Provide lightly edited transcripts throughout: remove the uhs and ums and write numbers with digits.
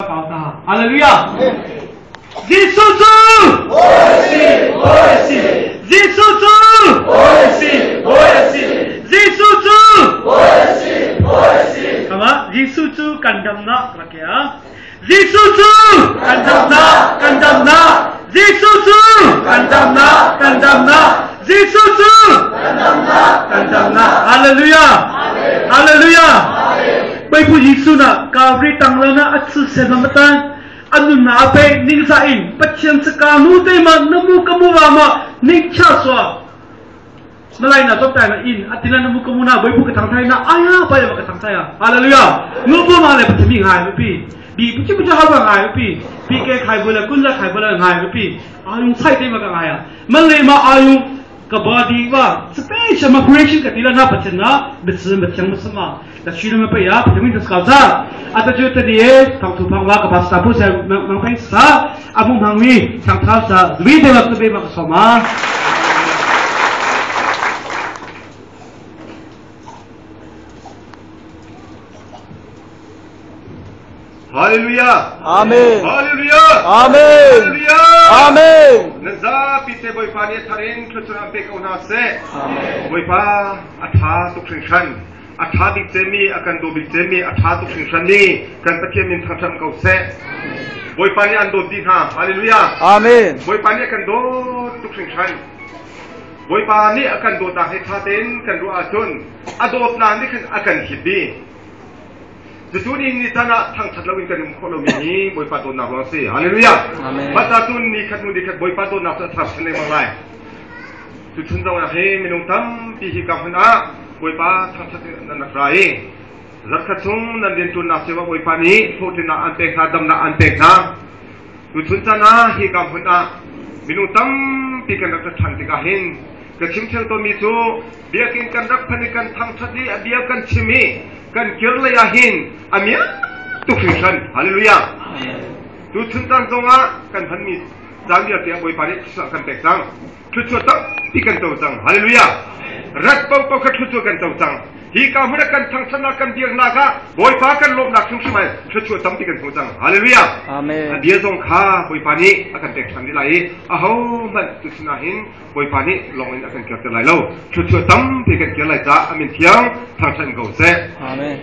Ka ta. Hallelujah. Jesuh cu Jesuh cu Jesuh cu Kama Jesuh cu kan damnak rak ya. Jesuh cu kan damnak kan damnak Jesuh cu kan damnak kan damnak Jesuh cu kan damnak kan damnak Hallelujah Hallelujah Baibu Jesuh na Calvary tanglana atsu semamatan anu na pe ningza in Pathian saka nu te ma namu kamu wa ma ningcha swa Malay na top na in atina namu kamu na baibu ka thang thai na aya pa ya ka thang thai Hallelujah nu bu ma le Pathian mi ngai pi bi pu chi pu cha ha ngai pi pi ke khai bu la kun la khai bu la ngai pi ayung sai te ma ka ngai Malay ma ayung kabadi wa special ma creation ka tila na Pathian na bitsin bathiang masama la shi na pa ya Pathian min ska za ata ju ta die thang thu phang wa ka pastor pu sa mang phang sa amu mang mi thang tha sa zwi de wa be ma ka soma. Hallelujah. Amen. Hallelujah. Amen. Hallelujah. Amen. Na zapi te Bawipa nih a thar in thluachuah an pe ko hna seh. Amen. Bawipa a ṭha tuk hringhran. A ṭha bik cemmi, a kan daw bik cemmi, a ṭha tuk hringhran ni kan Pathian min thangṭhat ko seh. Bawipa nih an dawt dih hna. Hallelujah. Amen. Bawipa nih a kan dawt tuk hringhran. Bawipa nih a kan dawtnak hi ṭha tein kan ruah ahcun a dawtnak nih khan a kan hip i Cucu ni ni caan ah thangṭhat loin kan um khawh lomi hi Bawipa dawtnak ruang a si. Hallelujah. Amen. Mah ca cun ni khat hnu ni khat Bawipa dawtnak cu a thar chin lengmang lai. Tuchun zong ah hi minung tampi hi ka hmun ah Bawipa thangṭhat in nan rak ra i zarkhat chung nan rianṭuannak cio ah Bawipa nih hlawhtlinnak an pek hna, damnak an pek hna. Tuchun caan ah hi ka hmun ah minung tampi kan rak ṭhan tikah hin ka chim theu tawnmi cu biakinn kan rak phanh i kan thangṭhat i a bia kan chim i kan kir lei ah hin a miak tuk hringhran. Hallelujah. Tuchun caan zongah kan hmanmi caan vialte ah Bawipa nih thluachuah kan pek cang. Thluachuah tampi kan co cang. Hallelujah. Rat paohpaoh kha thluachuah kan co cang. Hi ka hmun ah kan thangṭhatnak kan dirnak ah Bawipa kan lawmhnak hrimhrim ah thluachuah tampi kan hmu cang. Hallelujah. Amen. A bia zong kha Bawipa nih a kan pek ṭhan rih lai i ahohmanh tuchun ah hin Bawipa nih lawng in a kan kirter lai lo. Thluachuah tampi kan kir lai caah a min thiang thangṭhat in ko seh. Amen.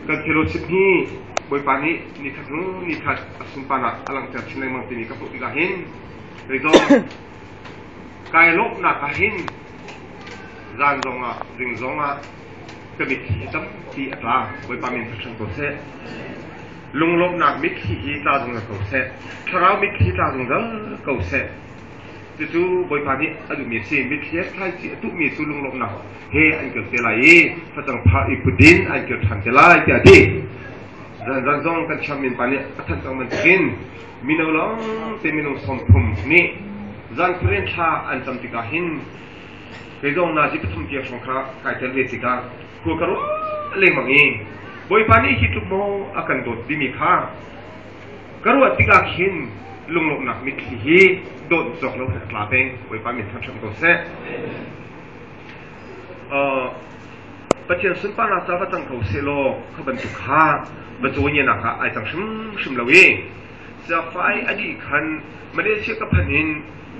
Kan fellowship hi Bawipa nih nikhat hnu nikhat a sunparnak a langhter chin lengmang timi ka hmuh tikah hin kei zong kai lawmhnak ah hin zan zongah zing zongah ka mitthli hi tampi a tla. Bawipa min thangṭhat ko seh. Lunglawmhnak mitthli hi tla zungzal ko seh. Thlarau mitthli tla zungzal ko seh. Cucu Bawipa nih a duhmi a si. Mitthli he thlaici a tuhmi cu lunglawmhnak he an kir te lai i facang phar i put in an kir ṭhan te lai tiah a ti. Zanzan zong kan chairman pa nih a thanh cang bantukin mino lawng te minung 30 nih zan khuaren thla an cam tikah hin kei zong nazi pathum tiang hrawng kha kai tel ve tikah khua ka ruah lengmang i Bawipa nih hi tluk maw a kan dawt timi kha ka ruah tikah khin lunglawmhnak mitthli hi dawt cawk lo a tla peng. Bawipa min thangṭhat ko seh. Pathian sunparnak ca va cang ko seh law kha bantuk kha va cawnyenak ah ai cang hrimhrim lo i siafai a dih khan Malaysia ka phanh in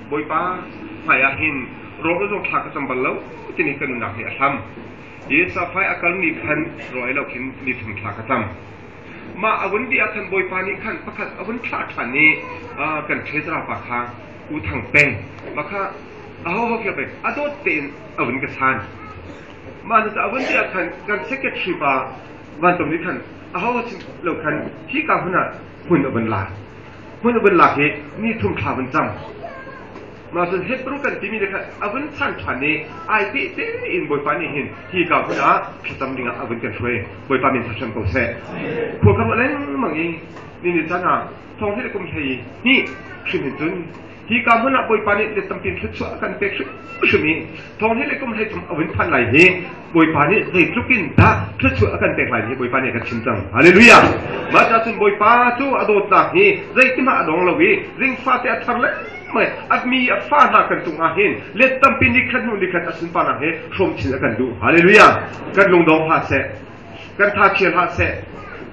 Bawipa hmai ah hin rawl zong thla ka cam bal lo timi ka nunnak nih a hlam. I safai a kalmi khan rawl lo khin ni thum thla ka cam. Mah a vun dih ah khan Bawipa nih khan pakhat a vun thlah ṭhan i kan treasurer pa kha U Thang Peng mah kha aho ho khe a dawt tein a vun ka san. Mah cu a vun dih ah khan kan secretary pa Van Tom nih khan aho ho chim lo khan hi ka hmun ah hmun a vun lak. Hmun a vun lak i ni thum thla vun cam. Mah cun Hebrew kan timi nih khan a vun chan ṭhan i ai peh tein Bawipa nih hin hi ka hmun ah thlacam dingah a vun kan hruai. Bawipa min thangṭhat ko seh. Khua ka ruah lengmang i ni ni caan ah thong hi le kum hlei hnih hrim hin cun hi ka hmun ah Bawipa nih let tampi thluachuah a kan pek hrimhrim i thong hi le kum hlei thum a vun phan lai hi Bawipa nih zeitluk in dah thluachuah a kan pek lai hi Bawipa nih a kan chim cang. Hallelujah! Mah ca cun Bawipa cu a dawtnak hi zeitihmah a dong lo i zingfate a thar lengmang a mi a fa hna kan cungah hin let tampi nikhat hnu nikhat a sunparnak he hrawm chin a kan duh. Hallelujah! Kan lungdong hlah seh. Kan tha chia hlah seh.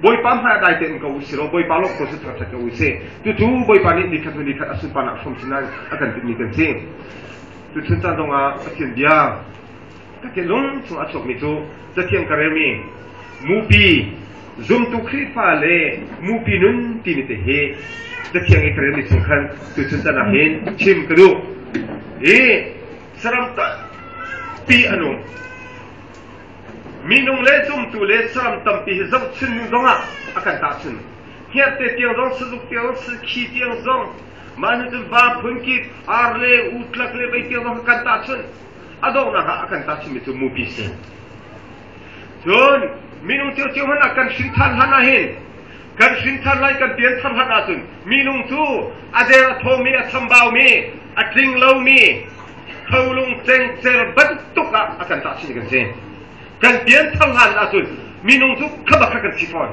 Bawipa hmai ah dai tein ko usih law Bawipa lawmh ko sih thangṭhat ko usih. Cucu Bawipa nih nikhat hnu nikhat a sunparnak hrawm sin a kan timhmi kan si. Tuchun caan zongah Pathian bia ka thinlung chung a chuakmi cu Cathiang ka relmi mupi zumtu Khrihfa le mupi nun timi te hi Cathiang i ka relmi chung khan tuchun caan ah hin chim ka duh. Hi saram tampi an um. Minung le zumtu le saram tampi hi zohchun nu zongah a kan tahchun. Hngerhte tiang zong, sazuk tiang zong, sakhi tiang zong, mah hnu cun va phunkip, ar le utlak le vei tiang zong kan tahchun. A donghnak ah a kan tahchunmi cu mupi si. Cun minung ciocio hmanh ah kan hrin than hlan ah hin kan hrin than lai kan pian thar hlan ahcun minung cu a der a thomi a chambaumi a tling lomi tholung cengcer bantuk ah a kan tahchun kan si. Kan pian thar hlan ahcun minung cu kha bak kha kan si fawn.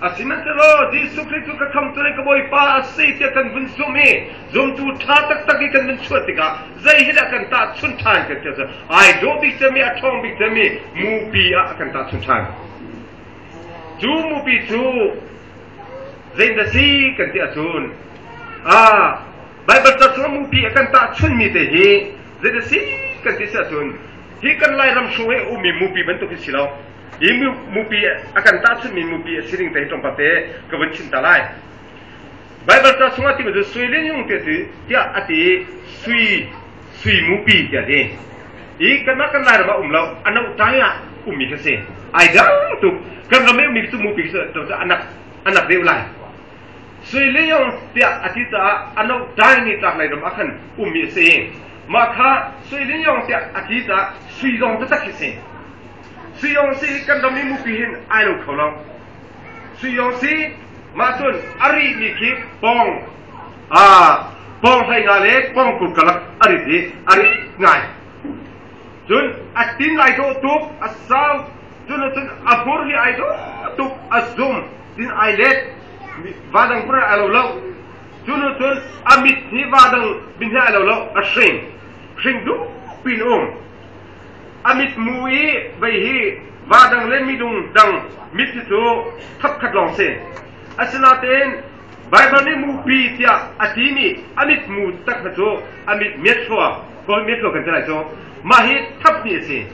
Asihmanhsehlaw Jesuh Khrih cu ka khamtu le ka Bawipa a si tiah kan vun zumh i zumtu ṭha taktak i kan vun chuah tikah zei hi dah kan tahchunh ṭhan kan ti ahcun ai dawh bik cemmi a ṭhawng bik cemmi mupi ah a kan tahchunh ṭhan. Cu mupi cu zeidah si kan ti ahcun ah Baibal ca chungah mupi a kan tahchunhmi te hi zeidah si kan ti si ahcun hi kan Lairam hrawng i a ummi mupi bantuk hi si lo. Hi mupi a kan tahchunhmi mupi a sining te hi tlawmpal te ka vun chim ta lai. Baibal ca chungah timi cu sui le nyung te tiah a ti i sui sui mupi tiah a ti. I kanmah kan Lairam ah um lo, a no ṭai ah ummi kha si. Ai dang tuk. Kan ram i ummi cu mupi cu anak anak deuh lai. Sui le nyung tiah a ti caah a no ṭai ni tlak lei ram ah khan ummi a si. Mah kha sui le nyung tiah a ti caah sui zong taktak khi si. Suyong si kan ram i mupi hin ai lo kho lo. Suyong si mah cun a rihmi khi pong pong hlei nga le pong kul kalak a rit i a rit ngai. Cun a tin ai dawh tuk, a sau, cun cun a hmur hi ai dawh tuk, a zum, tin ai let, va dang pura ai lo lo. Cun cun a mit hi va dang bin hi ai lo lo, a hring, hring dup pin um. A mitmu i vei hi va dang le midung dang mit hi cu thapkhat lawng si. Asinain Baibal nih mupi tiah a timi a mitmu tak kha cu a mit miathlua, kawl miathlua kan ti lai cu, mah hi thaphnih a si.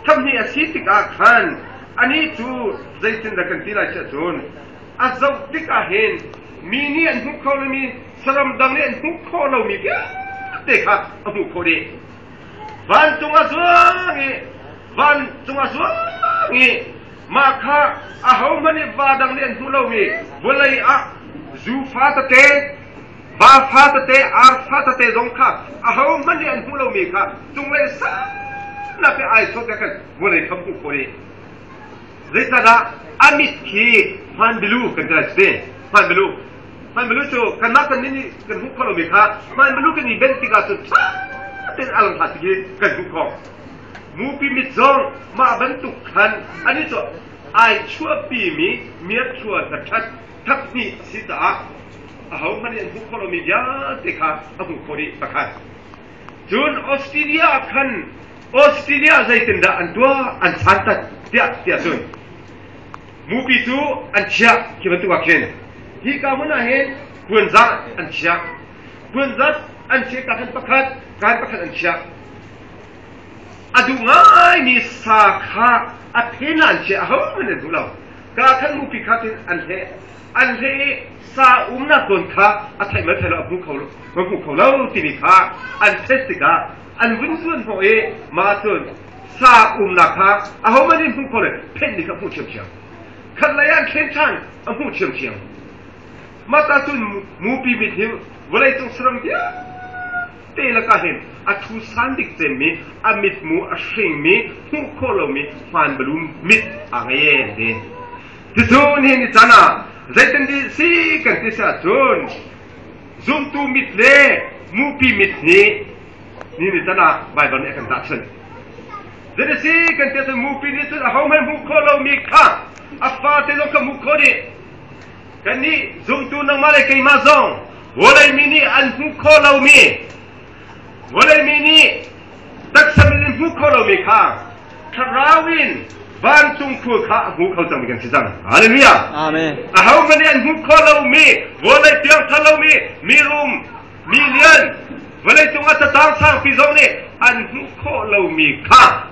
Thaphnih a si tikah khan anih cu zeitindah kan ti lai si ahcun a zoh tikah hin mi nih an hmuh kho lomi saram dang nih an hmuh khawh lomi vialte kha a hmuh khawh dih. Vancung a zuang i vancung a zuang i mah kha ahohmanh nih va dang nih an hmu lomi vawlei ah zu fa tete, va fa tete, ar fa tete zong kha ahohmanh nih an hmuh lomi kha cunglei sannak i ai sawt khan vawlei kha hmuh khawh dih. Zeicahdah a mit khi hmanbilu kan ti lai si hmanbilu. Hmanbilu cu kanmah kan nih kan hmuh khawh lomi kha hmanbilu kan i benh tikah cun ṭha tein a lang hlah ti kan hmuh khawh. Mupi mit zong mah bantuk khan ani cu ai chuahpimi miathlua hnaṭhat thaphnih a si caah ahohmanh nih an hmuh khawh lomi vialte kha a hmuh khawh dih pakhat. Cun Australia ah khan Australia zeitindah an tuah an santat tiah tiah cun mupi cu an chiah khi bantuk ah khin hi ka hmun ah hin puanzar an chiah puanzar an chiah ka khan pakhat kan pakhat an chiah a duh ngaimi sa kha a phen ah an chiah ahohmanh an duh lo ka khan mupi kha cun an hleh an hleh i sa umnak zawn kha a theih ma thei lo a hmu kho a hmu kho lo timi kha an test tikah an vun zuan hnawh i mah cun sa umnak kha ahohmanh nih hmuh kho le phenh ni kha hmuh ṭhiamṭhiam khat lei ah an thlen ṭhan a hmuh ṭhiamṭhiam mah ta cun mupi mit hi vawleicung saram vialte lakah hin a thu san bik cemmi a mitmu a hringmi hmuh khawh lomi hmaan balu mit aa ngei e an ti cucu nihin ni caan ah zeitin di si kan ti si ahcun zumtu mit le mupi mit nih ni ni tan ah Baibal nih a kan tahchunh. Zei si kan ti ahcun mupi nih cun ahohmanh hmuh khawh lomi kha a fate zong kha hmuh khawh dih. Kannih zumtu nangmah le keimah zong vawlei mi nih an hmuh khawh lomi vawlei mi nih taksa min in hmuh khawh lomi kha thlarau in Vancung khua kha a hmu kho cangmi kan si cang. Hallelujah. Amen. Ahohmanh nih an hmuh khawh lomi, vawlei piangthar lomi, mirum, mi lian, vawleicung ah catang sangpi zong nih an hmuh khawh lomi kha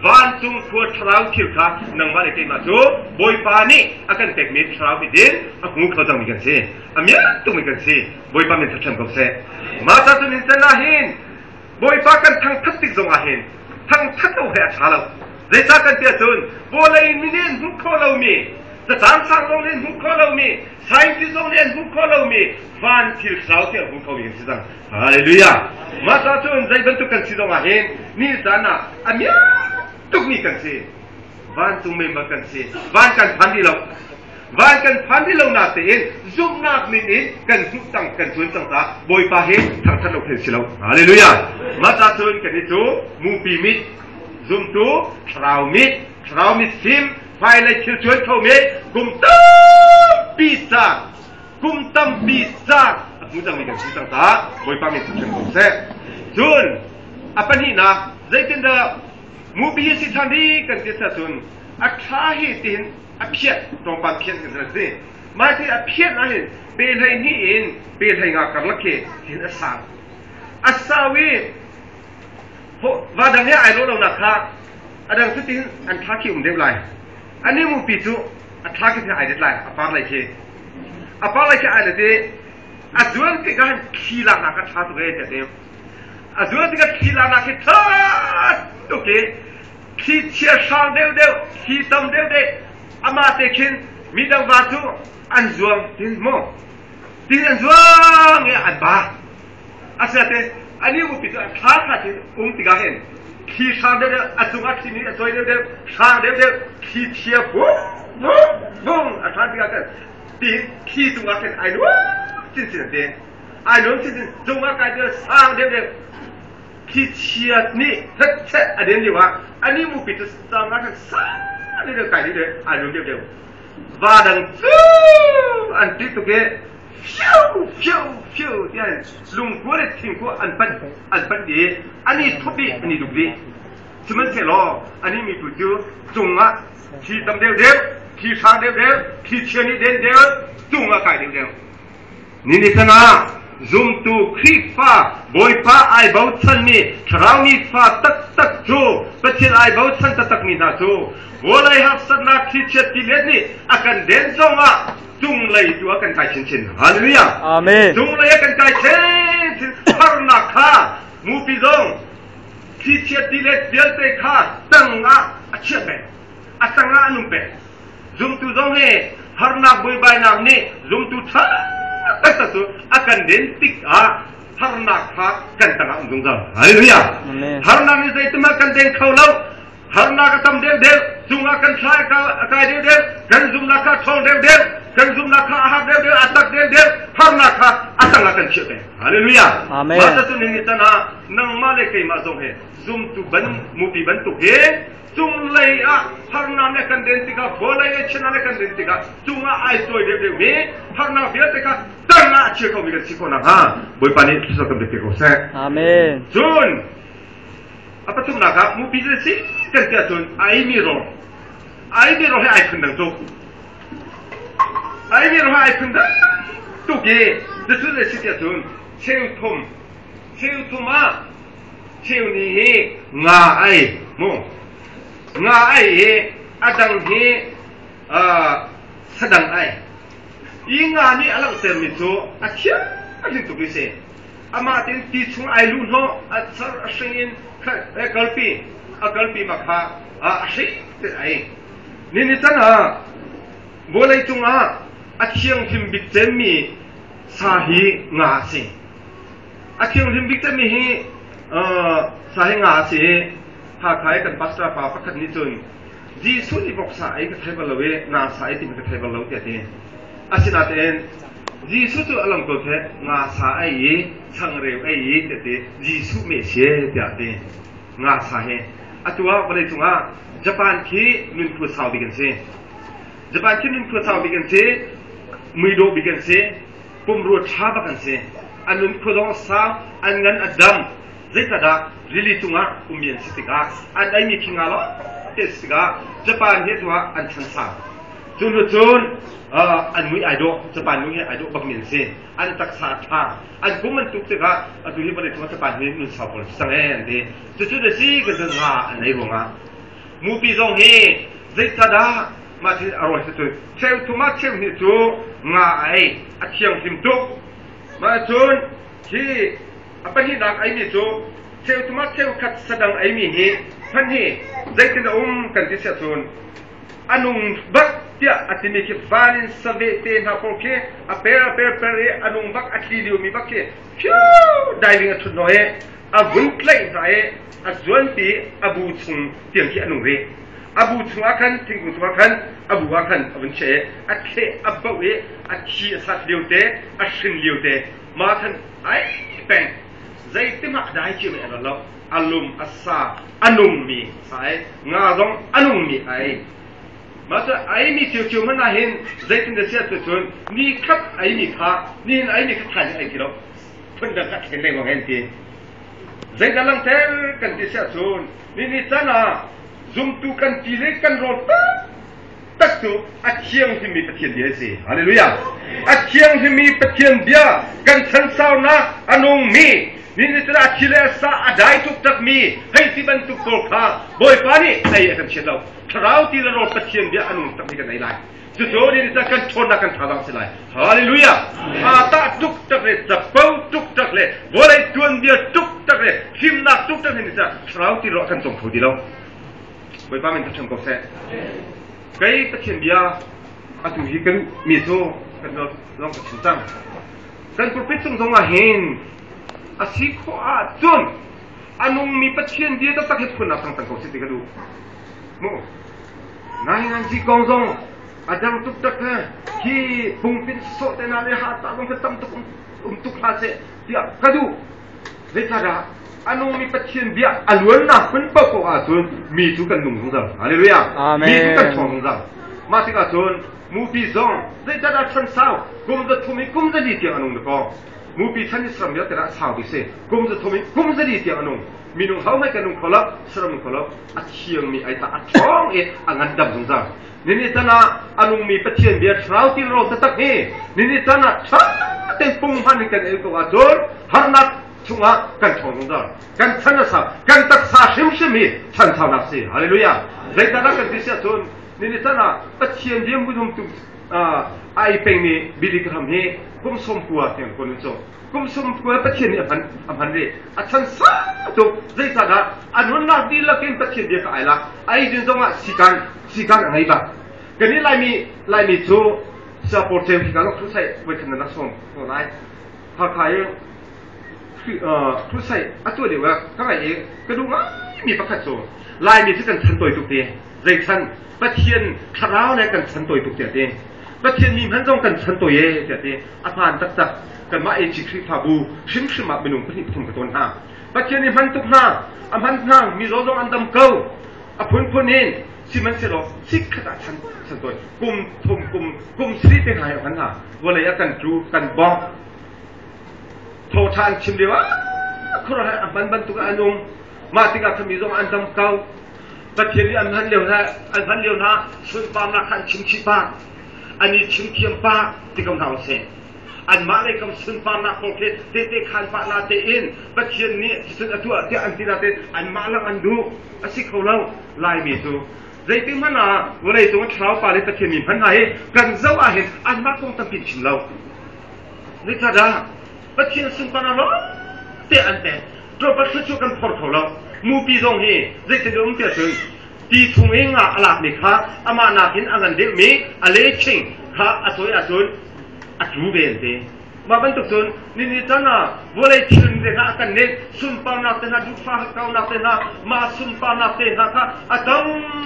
vancung khua thlarau thil kha nangmah le keimah cu Bawipa nih a kan pekmi thlarau mit in a hmu kho cangmi kan si. A miak tukmi kan si. Bawipa min ṭhatṭhan ko seh. Mah ca cun hin can ah hin Bawipa kan thangṭhat tik zong ah hin thangṭhat lo he a ṭha lo. Zeicah kan ti ahcun vawlei mi nih an hmuh khawh lomi, catang sang zong nih an hmuh khawh lomi, scientist zong nih an hmuh khawh lomi van thil thlarau tiang hmu khomi kan si cang. Hallelujah! Mah ca cun zei bantuk kan si zong ah hin ni caan ah a miak tukmi kan si. Vancung member kan si. Van kan phan rih lo. Van kan phan rih lo nak tein zumhnak min in kan hmuh cang kan tuan cang caah Bawipa hi thangṭhat lo theih si lo. Hallelujah! Mah ca cun kan i cu mupi mit zumtu thlarau mit thlarau mit fim hmailei thil cuan kho mi kum tampi ca kum tampi ca a hmu cangmi kan si cang caah Bawipa min thangṭhat ko seh. Cun a pahnihnak zeitindah mupi hi si ṭhan rih kan ti cun a ṭha hi tihin a phiat tlawmpal phiat kan rak si mah ti a phiat ah hin pe 12 in pe 15 karlak khi hin a sang a sau i va dang he ai lo lo nak kha a dang cu tin an thla khi um deuh lai ani mupi cu a thla khi ai det lai a par lai khi a par lai khi ai le ti a zuan tikah hin thli lak nak a tha tuk e te a zuan tikah thli lak nak khi tha tuk i Thli chia hrang deuhdeuh, thli tam deuhdeuh, amah te khin midang va cu an zuang tin maw? Tin an zuang i an ba. Asinain ani upi cu an thla kha khin um tikah hin thli hrang deuhdeuh, a cungah thli nih a cawi deuhdeuh, hrang deuhdeuh, thli chia vung vung vung a hran tikah khan tin thli cungah khin ai nuam chinchin an ti. Ai nuam chinchin cungah kai tikah sang deuhdeuh Thlichiat nih hetchet a den lio ah anih mupi cu cang ah khan sang deuh kai deuh ai nuam deuh deuh. Va dang cu an ṭih tuk i fiu fiu fiu tiah lungkua le thingkua an panh an panh dih an i thup dih an i duk dih. Sihmanhsehlaw anih mipu cu cungah thli tam deuh deuh, thli hrang deuh deuh, thli chia nih den deuh, cungah kai deuh deuh. Ninisan ah zumtu Khrihfa Bawipa ai bochanmi thlarau mi fa taktak cu Pathian ai bochan taktakmi hna cu vawlei harsatnak thlichiat tilet nih a kan den zongah cunglei tu ah kan kai chinchin. Hallelujah. Amen. Cunglei ah kan kai chinchin. Harnak kha mupi zong thlichiat tilet vialte kha tang ah a chiah peng. A tang ah an um peng. Zumtu zong hi harnak buaibainak nih zumtu ṭha taktak cu a kan den tikah harnak kha kan tangah um zungzal. Hallelujah. Harnak nih zeitimah kan den kho lo. Harnak a tam deuhdeuh, cungah kan thla a kai deuhdeuh, kan zumnak kha ṭhawng deuhdeuh, kan zumnak kha a hak deuhdeuh, a tak deuhdeuh, harnak kha a tangah kan chiah peng. Hallelujah. Amen. Mah cu ni tan ah nangmah le keimah zong hi zumtu ban mupi bantuk hi Cunglei ah harnak le kan den tikah vawlei le chiatnak le kan den tikah cungah ai cawi deuhdeuhmi harnak vialte kha tang ah a chia khomi kan si khawh nakhnga Bawipa nih thluachuah kan pe ko seh. Amen. Cun a pathumnak ah mupi cu si kan ti ahcun ai mi rawl ai mi rawl he ai phun dang tuk ai mi rawl he ai phun dang tuk i cucu le si ti ahcun cheu thum cheu thum ah Cheu nih hi nga ai mu. Nga ai hi a dang hi sadang ai. I nga nih a langhtermi cu a thiang hling tuk i si. Amah tein ti chung ai luh hnawh a char a hring in kalpi a kalpi ma kha a hring te ai. Ni ni can ah vawlei cungah a thianghlim bik cemmi sa hi nga a si. A thianghlim bik cemmi hi sa hi nga a si i Hakha i kan pastor pa pakhat nih cun Jesuh nih voksa ei ka thei bal lo i nga sa ei timi ka thei bal lo tiah a ti. Asinain Jesuh cu a lang ko the nga sa ei i changreu ei i tiah ti Jesuh meh si tiah a ti. Nga sa hi atu ah vawleicung ah Japan khi nunkhua sau bik an si. Japan khi nunkhua sau bik an si, muidawh bik an si. Pumrua ṭha bak an si. An nunkhua zong a sau, an ngan a dam. Zeicahdah rili cungah ummi an si tikah an eimi khi nga lawng te tikah Japan hi tuah an chan sang. Cu hnu cun an mui ai dawh, Japan nu hi ai dawh bakmi an si. An taksa a ṭha. An kum an tuk tikah atu hi vawlei cung Japan hi nun sau pawl sang e an ti. Cucu na si kan cun nga an ei ruangah. Mupi zong hi zeicadah mah thil a rawi cu cheu thum ah cheu hnih cu nga a ei, a thianghlim tuk. Mah cun hi a pahnihnak eimi cu cheu thum ah cheu khat sadang eimi hi hman hi zeitin a um kan ti siah cun a nung bak tiah a timi khi van in saveh te hna pawl khi a per a per per i a nung bak a tli liomi bak khi phew diving a ṭhut hnawh i a vun tlaih hna i a zuanpi a bu chung tiang khi a nung rih. A bu chungah khan thingkung chungah khan a bu ah khan a vun chiah i a thleh a boh i a thi a sat lio te a hrin lio te mah khan ai peng zeitimah a dai cio mi a lo a lum a sa a nungmi sa ai nga zong a nungmi ai mah cu ai mi cio hmanh ah hin zeitin dah sia cun ni khat ai mi kha ni ai mi kha thain ai ti lo phun dang kha thlen lengmang hen ti zeidah langhter kan ti siah cun ni ni can ah zumtu kan ti le kan rawl taktak cu a thianghlimmi Pathian bia a si. Hallelujah. A thianghlimmi Pathian bia kan chansaunak a nungmi ni ni cun a thi le a sa a dai tuk takmi hei ti bantuk pawl kha Bawipa nih ei a kan chiat lo. Thlarau ti le rawl Pathian bia a nung takmi kan ei lai. Cucu ni ni cun kan ṭhawnnak kan thazaang si lai. Hallelujah. Ha tah tuk tak le capo tuk tak le vawlei tuanbia tuk tak le fimnak tuk tak ni cun thlarau ti rawl kan cawng kho ti lo. Bawipa min thangṭhat ko seh. Kei Pathian bia atu hi kan mi cu kan lawng ka chim cang. Kan pulpit cung zong ah hin a si khawh ahcun a nungmi Pathian bia taktak hi phunnak cang cang ko seh ti ka duh. Mu. Ngaingan si kong zong a dang tuk tak he hi pungpin sawh te na le ha ta zong kha tam tuk um tuk hlah seh tiah ka duh. Zeicahdah a nungmi Pathian bia a luannak hmun paohpaoh ahcun mi cu kan nung zungzal. Hallelujah. Amen. Mi cu kan ṭhawng zungzal. Mah tikah cun mupi zong zeicahdah chan sau kum za thum i kum za li tiang a nung dakaw. Mupi chan i saram vialte ah sau bik si. Kum za thum i kum za li tiang a nung. Minung ho hmanh kan nung kho lo, saram nung kho lo. A thiangmi ai ta a ṭhawng i a ngandam zungzal. Nini tan ah a nungmi Pathian bia thlarau tilrawl taktak hi nini tan ah ṭha tein punghman in kan el ko ahcun harnak chungah kan ṭhawng zungzal. Kan chan a sau. Kan taksa hrimhrim hi chansaunak si. Hallelujah. Zeidah kan ti si ahcun nini tan ah Pathian bia mudumtu ai pengmi Billy Graham hi kum 90 tiang kun cu. Kum 90 Pathian nih a hman a hman rih. A chan sau tuk. Zeicahdah a nunnak dihlak in Pathian bia ka ai lak. Ai din zongah sikan sikan a ngei bak. Kan Laimi Laimi cu Singapore ceu hi ka lok thu sai voi khan na som ko lai. Hakha i thu sai a tu lio ah ka ngai i ka duh ngai mi pakhat cu Laimi cu kan chan tawi tuk ti. Zei chan Pathian thlarau le kan chan tawi tuk tiah ti. Pathian mi hmanh zong kan chan tawi e tiah ti. A hmaan taktak. Kanmah AC Khrihfabu hrimhrim ah minung pahnih pathum ka tawn hna. Pathian i hman tuk hna. A hman hna. Mizaw zong an dam ko. A phunphun in sihmanhsehlaw chikkhat ah chan chan tawi. Kum thum kum kum sri te hna hi a hman hna. Vawlei ah kan tlu kan bawk. Thawngṭha an chim lio ah khuaruahhar a hman bantuk ah an um. Mah tikah khan mi zong an dam ko. Pathian nih an hman lio hna an hman lio hna sunparnak kha an chim chih pah. An i chim thiam pah ti ko hna usih. Anmah lei kam sunparnak pawl khi tehte khaan pah na tein Pathian nih cucun a tuah tiah an ti na tein anmah lang an duh. A si kho lo. Laimi cu zeitik hmanh ah vawlei cung thlarau pa le Pathian mi hmanh hna hi kan zoh ah hin anmah kong tampi an chim lo. Zeicahdah Pathian sunparnak lawng te an pek. Ṭawpat thluachuah kan phor kho lo. Mupi zong hi zeitin um tiah cun ti chung i nga a lakmi kha amah nakin a ngan deuhmi a leching kha a cawi ahcun a tlu ve an ti. Mah bantuk cun nini can ah vawlei thil te hna a kan nih sunparnak te hna duhfah kaunak te hna mah sunparnak te hna kha a tam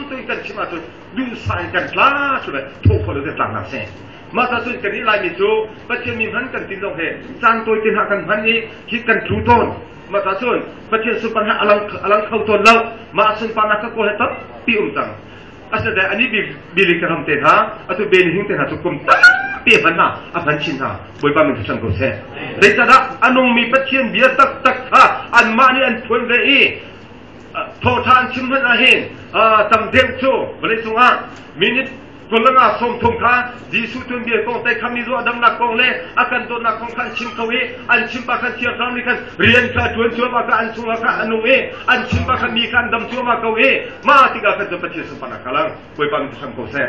tu in kan chim ahcun duhsah in kan tla cu le tho kho lo kan tlaknak si. Mah ca cun kan nih Laimi cu Pathian mi hman kan tin zong he caan tawi te hna kan hman i hi kan tlu tawn. Mah ca cun Pathian sunparnak a lang kho tawn lo. Mah sunparnak kha kawl he tampi um cang. Asinain ani bili ka ram te hna, atu beni hing te hna cu kum tampi a hman hna, a hman chin hna. Bawipa min thangṭhat ko seh. Zeicahdah a nungmi Pathian bia taktak kha anmah nih an phuan ve i. Thawhṭha an chim hmanh ahhin tam deuh cu vawleicung ah minute 25 30 kha Jesuh tuanbia kong teikham mi ruah damnak kong le a kan dawtnak kong kha an chim kho i an chim pa khan Thiang Thlarau nih khan rian kha a ṭuan cuahmah kha an chungah kha a nung i an chim pa khan mi kha an dam cuahmah ko i mah tikah khan cun Pathian sunparnak kha lang. Bawipa min hram ko seh.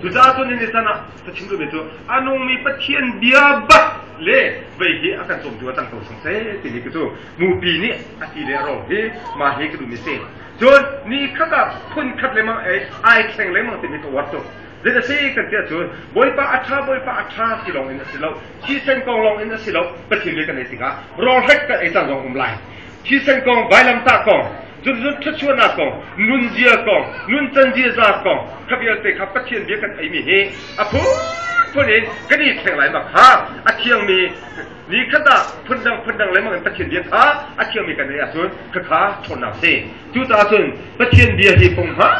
Cucaah cun ni chan ah ka chim duhmi cu a nungmi Pathian bia bak le vei hi a kan cawmtu a cang ko sang seh timi cu mupi nih a ti le a ro hi mah hi ka duhmi si. Cun ni khat ah phun khat lengmang ei ai thleng lengmang timi ka uar tuk. Zei a si kan ti ahcun Bawipa a ṭha Bawipa a ṭha ti lawng in a si lo. Thisen kong lawng in a si lo. Pathian bia kan ei tikah rawlhrek kan ei cang zong um lai. Thisen kong, vailamtah kong, cun thluachuahnak kong, nunzia kong, nuncan ziaza kong, kha vialte kha Pathian bia kan eimi hi a phunphun in kan i thleng lai ma kha a thiangmi ni khat ah phundang phundang lengmang in Pathian bia kha a thiangmi kan ei ahcun khakha ṭhawnnak si. Cucaah cun Pathian bia hi punghman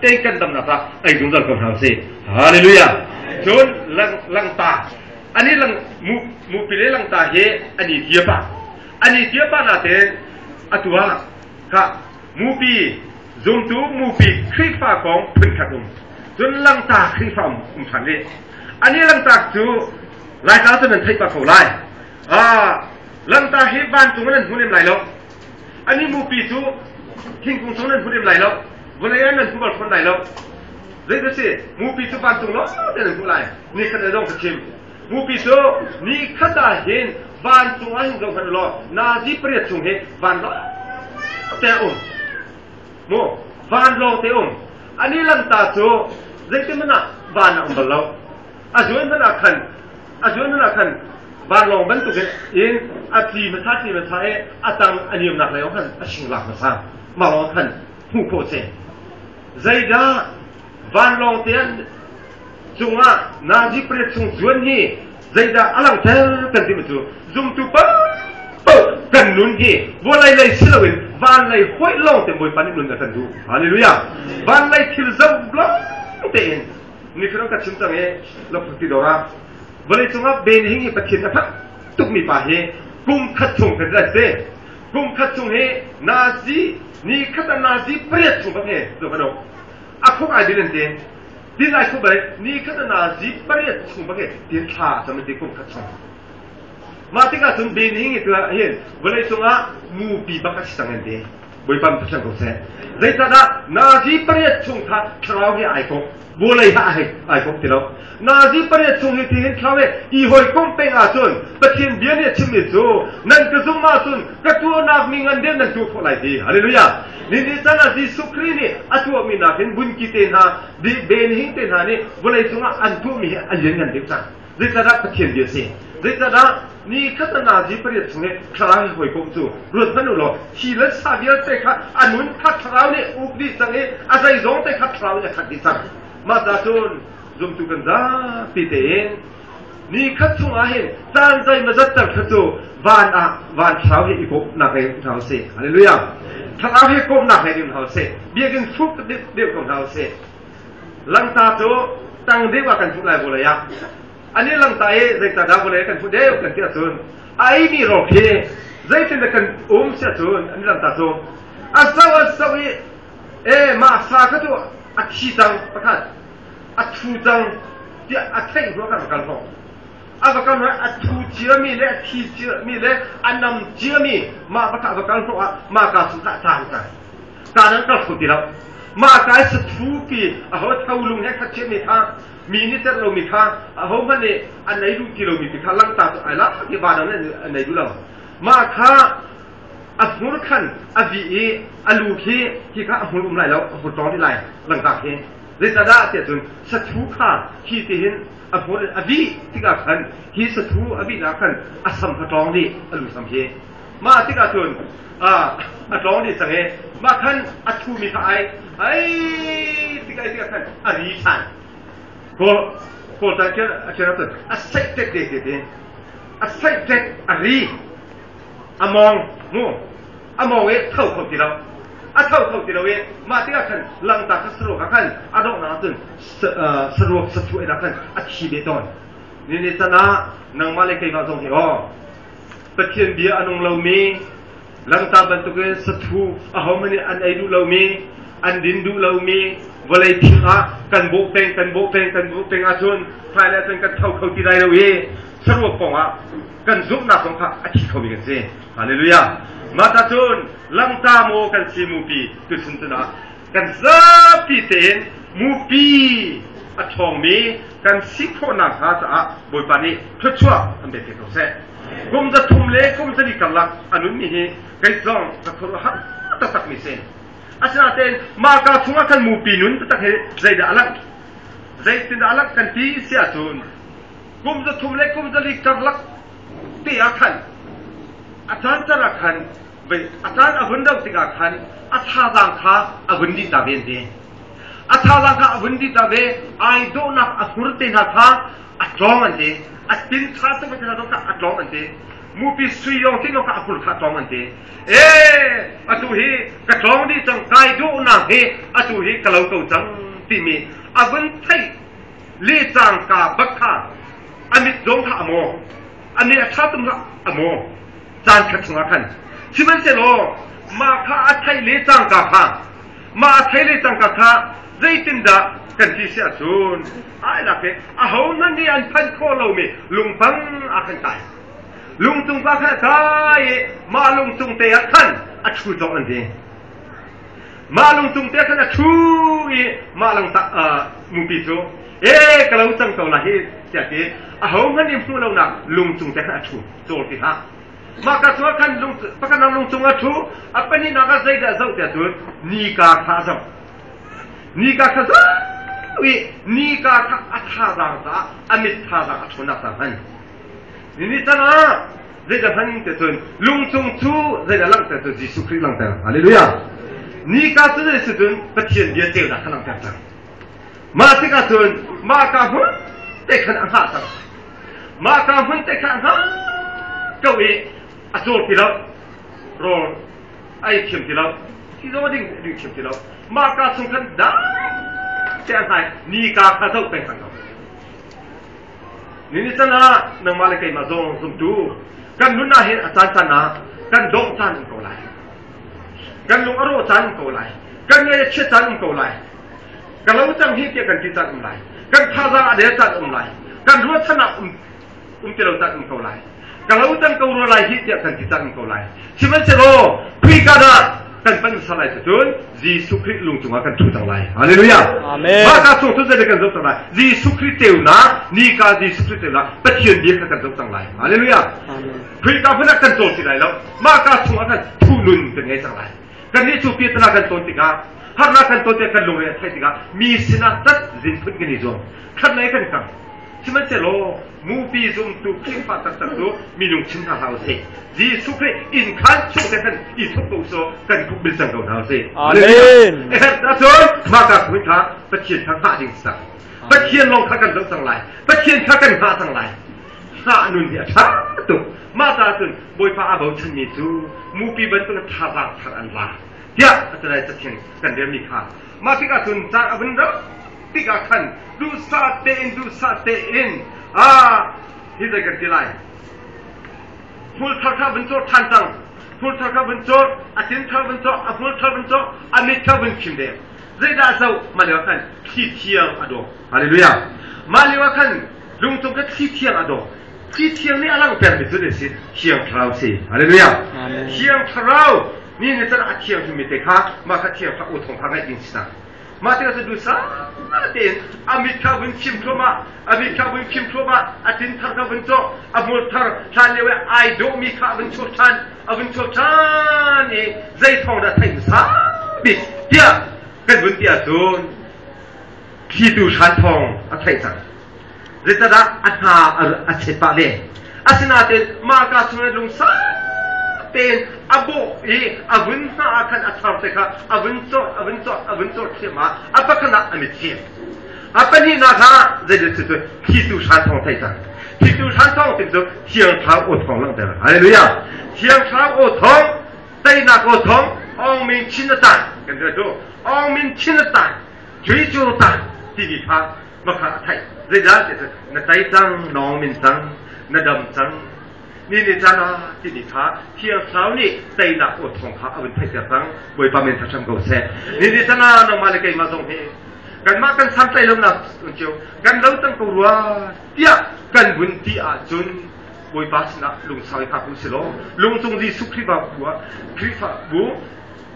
tein kan damnak ah ei zungzal ko hna usih. Hallelujah. Cun langta ani lang mu mupi le langta hi ani tia pa ani tia pa natein atu ah kha mupi zumtu mupi Khrihfa kong phunkhat um cun langta Khrihfa um um ṭhan rih ani langta cu Laitlang cu nan theih pah ko lai langta hi vancung in nan hmu lem lai lo ani mupi cu thingkung chung nan hmu lem lai lo vawlei ah nan hmu bal fawn lai lo zei da si mupi cu vancung lawng te nan hmuh lai ni khat le zong ka chim mupi cu ni khat ah hin vancung ah hin zoh hmanh law nazi pariat chung hi van lawng te um mu van lawng te um ani langta cu zeitin ah van a um bal lo a zuan hmanh ah khan a zuan hmanh ah khan vanlawng bantuk in a tli hmasa tli hmasa i a tang a niamnak lei khan a singlak hmasa mah lawng khan hmuh khawh si zeidah vanlawng te an cungah nazi pariat chung zuan hi zeidah a langhter kan timi cu zumtu paoh kan nun hi vawlei lei si loin van lei hoih lawng te Bawipa nih nun a kan duh. Hallelujah. Van lei thil zoh lawng tein Nihin ka chim cang i lophuti dawr ah vawlei cungah Ben Hing hi Pathian a fak tukmi pa hi kum khat chung kan si. Kum khat chung hi nazi ni khat ah nazi pariat chung bak he zo kan a khuk ai din an ti. Din ai khu bai ni khat ah nazi pariat chung bak he tin thla cam ti kum khat chung. Mah tikah cun Ben Hing hi tu hin vawlei cungah mupi bak a si cang an ti. Bawipa mi ko seh. Zeicahdah nazi pariat chung kha thlarau he ai kawp, vawlei ha ai ai kawp ti lo. Nazi pariat chung hi thihin thlarau he i hawikomh peng ahcun Pathian bia nih a chimmi cu nan ka zumh ahcun ka tuahnak mi ngan deuh nan tuah khawh lai ti. Hallelujah. Ni ni caan ah Jesuh Khrih nih a tuahmi nakin bunki te hna, ben hing te hna nih vawlei cungah an tuahmi hi a lianngan deuh cang. Zeicahdah Pathian bia si? Zeicahdah ni khat a nazi pariat chung i thlarau he hawikom cu ruat hmanh u law thi le sa vialte kha a nun kha thlarau nih uk dih cang i a zeizong te kha thlarau nih a khat dih cang. Mah ca cun zumtu kan zapi tein ni khat chungah hin caan zeimawzat tal kha cu van ah van thlarau he i kawmhnak ngei hna usih. Hallelujah. Thlarau he kawmhnak ngei ding hna usih. Biakinn fuk deuh ko hna usih. Langta cu tang deuh ah kan fuh lai vawlei ah. Ani langta i zeicahdah vawlei ah kan fuh deuh kan ti ahcun a eimi rawk hi zeitindah kan um si ahcun ani langta cu a zoh a zoh i e mah sa kha cu a thi cang pakhat a thu cang tiah a theih hnu ah kan va kal hnawh. A va kal hnu a thu ciami le a thi ciami le a nam ciami mah va kha a va kal hnawh ah mah ka chung kha a cang cang. Kaan an kal kho ti lo. Mah ka i sathu pi aho tholung he khat chiahmi kha mi nih terh lomi kha ahohmanh nih an ei duh ti lomi ti kha langta cu ai lak i van an ei duh lo. Mah kha a hmur khan a vih i a lu khi hi kha a hmur um lai lo, a hmur tawng dih lai langta khi. Zeicahdah tiah cun sathu kha hi tihin a hmur in a vih tikah khan hi sathu a vihnak khan a sam kha tawng dih a lu sam hi. Mah tikah cun a tlawng dih cang i mah khan a thumi kha ai ai tikah tikah khan a ri ṭhan. Kawl kawl ta a ṭian ahcun a saih tek te te te a saih tek a ri a mawng mu a mawng i tho kho ti lo a tho kho ti lo i mah tikah khan langta kha saruak ah khan a donghnak ahcun saruak sathu ei khan a thi ve tawn ni ni can ah nangmah le keimah zong hi aw Pathian bia a nung lomi, Langta bantukin sathu ahohmanh nih an ei duh lomi, an din duh lomi vawlei thing ah kan bawh peng, kan bawh peng, kan bawh peng ahcun hmailei ahcun kan tho kho ti lai lo i saruak kong ah kan zumhnak zong kha a thi khomi kan si. Hallelujah. Mah ta cun langta maw kan si mupi tuchun cun ah kan zapi tein mupi a ṭhawngmi kan si khawhnak hnga caah Bawipa nih thluachuah an pe ko seh. Kum 300 le kum 400 karlak a nunmi hi kei zong ka khuaruahhar taktakmi si. Asinain mah ka chungah khan mupi nun taktak hi zeidah a langh? Zeitindah a langh kan ti si ahcun kum 300 le kum 400 karlak te ah khan a caan caan ah khan a caan a vun rauh tikah khan a thazaang kha a vun dih ta ve an ti. A thazaang kha a vun dih ta ve, ai dawhnak a hmur te hna kha a tlawng an ti. A tin ṭha tuk te hna zong kha a tlawng an ti. Mupi sui yong ti kha a hmur kha a tlawng an ti. Ee, atu hi ka tlawng dih cang, kai dawhnak hi atu hi ka lo ko cang timi a vun theih le cangka bak kha a mit zong kha a maw, a mit a ṭha tum kha a maw. Caan khat chungah khan sihmanhsehlaw mah kha a theih le cangka kha mah a thei le cangka kha zeitindah kan ti si ahcun ai lak i ahohmanh nih an phanh khawh lomi lungpang ah khan kai lungtung pa khan a kai i mah lungtung te ah khan a ṭhu cawk an ti mah lungtung te khan a ṭhu i mah langta mupi cu e ka lo cang ko la hi tiah ti ahohmanh nih hmuh lonak lungtung te khan a ṭhu cawl ti hlah mah ka cu khan lung pakhat nak lung cung a ṭhu a pahnihnak ah zeidah zoh tiah cun nika kha a zoh nika kha zoh i nika kha a thazaang caah a mit thazaang a ṭhawnnak caah hman ni can ah zeidah hman tiah cun lungcung cu zeidah langhter cu Jesuh Khrih langhter hallelujah nika cu zei si cun Pathian bia ceunak kha langhter cang mah tikah cun mah ka hmun te khan a hngah cang Mah ka hmun te kha hna ko i a cawl ti lo, rawl a ei thiam ti lo, thi zong a ding ding thiam ti lo. Mah ka chung khan dai te a hnai nika kha zoh peng cang ko. Ni ni can ah nangmah le keimah zong zumtu kan nun ah hin a caan caan ah kan dongh caan um ko lai. Kan lung a rawh caan um ko lai. Kan ngaih a chiat caan um ko lai. Ka lo cang hi tiah kan ti caan um lai. Kan thazaang a der caan um lai. Kan ruahchannak um um ti lo caan um ko lai. Ka lo cang ko rua lai hi tiah kan ti caan um ko lai. Sihmanhsehlaw Khrihka dah kan pan hmasa lai cun Jesuh Khrih lung cungah kan ṭhu cang lai. Hallelujah. Amen. Mah ka chung cu zei kan zoh cang lai. Jesuh Khrih ceunak, nika Jesuh Khrih ceunak, Pathian bia kha kan zoh cang lai. Hallelujah. Amen. Khrihka hmun ah kan cawl ti lai lo. Mah ka chungah kan thu nun kan ngei cang lai. Kannih cu piatana kan ton tikah harnak kan ton tikah kan lungre a theih tikah mi sinah tat zin phun kan i zuam. Khat lei kan kang. Sihmanhsehlaw mupi zumtu Khrihfa taktak cu minung chim hna hlah usih. Jesuh Khrih inn khan chung te khan i thup ko so kan khup bil cang ko hna usih. Amen. Ahcun mah ka phun kha Pathian kha hngah ding si Pathian lawng kha kan zoh cang lai. Pathian kha kan hngah cang lai. Hngah nun hi a ṭha tuk. Mah caah cun Bawipa aa bochanmi cu mupi bantuk thazaang thar an la tiah a calai cathiang kan relmi kha mah tikah cun caan a vun rauh tikah khan duhsah tein duhsah tein a hi zei kan ti lai hmul thar kha vun cawr ṭhan cang hmul thar kha vun cawr a tin thar vun cawr a hmul thar vun cawr a mit kha vun khim deng zeidah a zoh mah lio ah khan thli thiang a dawh hallelujah mah lio ah khan lungtung kha thli thiang a dawh Thli thiang nih a langhtermi cu zei si? Thiang Thlarau si. Hallelujah. Thiang Thlarau ni nih cun a thianghlimmi te kha mah kha thiang kha aw thawng kha ngaih ding si hna. Mah tikah cu duhsah tein a mit kha vun khim thluahmah, a mit kha vun khim thluahmah, a tin thar kha vun cawh, a hmur thar hlan lio i ai dawhmi kha a vun chuak ṭhan, a vun chuak ṭhan i zei thawng dah theih hmasa bik tiah kan vun ti ahcun thlitu hran thawng a theih cang. Zeicahdah a hna a chet pah ve. Asinain mah ka chungin lungsa tein a bawh i a vun hna ah khan a thar te kha a vun cawh a vun cawh a vun cawh thiam ah a pakhat ah a mit fim. A pahnihnak ah zeidah cu thlitu hran thawng thei cang. Thlitu hran thawng tim cu Thiang Thlarau aw thawng langhter. Hallelujah. Thiang Thlarau aw thawng, teinak aw thawng, Aung Min Chin a tan kan ti cu Aung Min Chin a tan, Cui Cu tan timi kha Makha a theih. Zeidah ti na tei cang, nawng min cang, na dam cang. Ni ni caan ah timi kha Thiang Thlarau nih teinak aw thawng kha a vun theihter cang. Bawipa min thangṭhat ko seh. Ni ni caan ah nangmah le keimah zong hi kanmah kan santlaih lonak cio kan lo cang ko rua tiah kan vun ti ahcun Bawipa sinah lungsau i hngak u si law lungcung Jesuh Khrihfabu ah Khrihfabu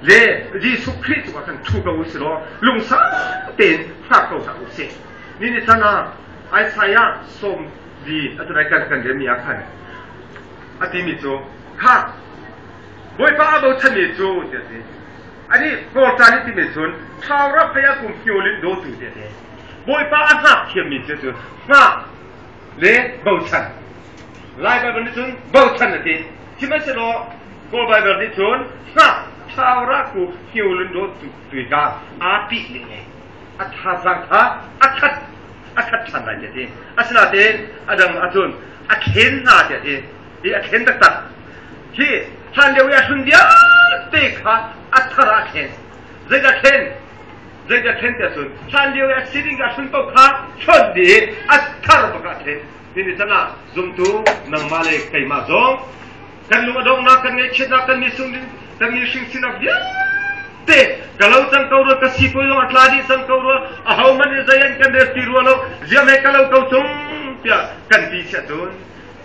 le Jesuh Khrih cungah khan ṭhu ko u si law lungsau tein hngak ko hna u sih. Ni ni caan ah Isaiah sawm li atu nai kan kan relmi ah khan a timi cu kha Bawipa a bochanmi cu ti a si. Ani Kawlca nih timi cun Thau phei ah kum fiolin dawtu ti a si. Bawipa a hngak thiammi cu cu hngak le bochan. Lai Baibal nih cun bochan a ti. Sihmanhsehlaw Kawl Baibal nih cun hngak thau ra ku fiolin dawtu tui ka aa pih ning e. A thazaang kha a khat a khat ṭhan lai ti a ti. Asinain a dang ahcun a thlen hna ti a ti. Hi a thlen taktak. Hi hlan lio i a hlun vialte kha a thar ah a thlen. Zeidah thlen? Zeidah thlen ti ahcun hlan lio i a sining a hlun paoh kha hlonh dih i a thar bak ah a thlen. Hi ni can ah zumtu nangmah le keimah zong kan lung a donghnak, kan ngaihchiatnak, kan misung kan mihring sinak vialte ka lo cang ko rua, ka sipuai zong a tla dih cang ko rua, ahohmanh nih zei an kan rel ti rua lo, ziam he ka lo ko tung tiah kan ti siah cun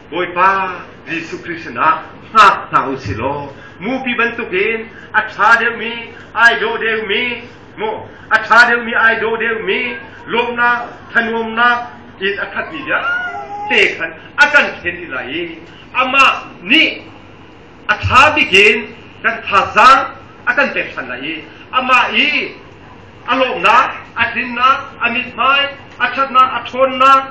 Bawipa Jesuh Khrih sinah hngak hna u si law mupi bantukin a ṭha deuhmi, ai dawh deuhmi, mu a ṭha deuhmi, ai dawh deuhmi lawmnak, thanuamnak in a khatmi vialte khan a kan thlen dih lai i amah nih a ṭha bik in kan thazaang a kan pek ṭhan lai i amah i a lawmnak, a tlinnak, a mithmai, a ṭhatnak, a ṭhawnnak,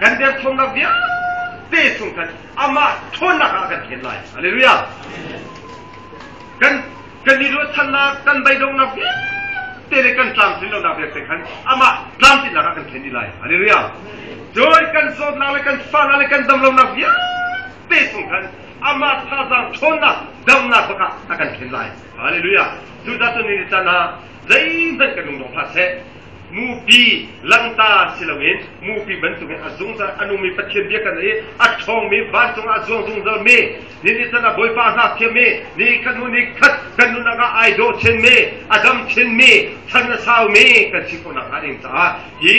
kan derthawmnak vialte chung khan amah ṭhawnnak ah a kan thlen lai. Hallelujah! Kan kan i ruahchannak, kan beidonghnak vialte le kan tlamtlin lonak vialte khan amah tlamtlinnak ah kan thlen dih lai. Hallelujah! Cun kan zawtnak le kan fahnak le kan damlonak vialte chung khan amah thazaang ṭhawnnak, damnak bak ah a kan thlen lai. Hallelujah! Cucaah cun ni caan ah zeihmanh kan lungdong hlah seh. Mupi langta si loin mupi bantukin a zungzal a nungmi Pathian bia kan i a ṭhawngmi vancung ah a zuang zungzalmi ni ni can ah Bawipa ngakchiami ni khat hnu ni khat kan nunnak ah ai dawh chinmi a dam chinmi chan a saumi kan si khawh nakhnga ding caah hi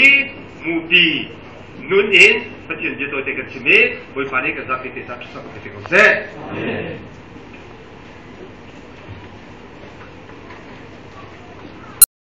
mupi nun in Pathian bia tawite kan chim i Bawipa nih kan zapi te ca ṭha ko te ko seh.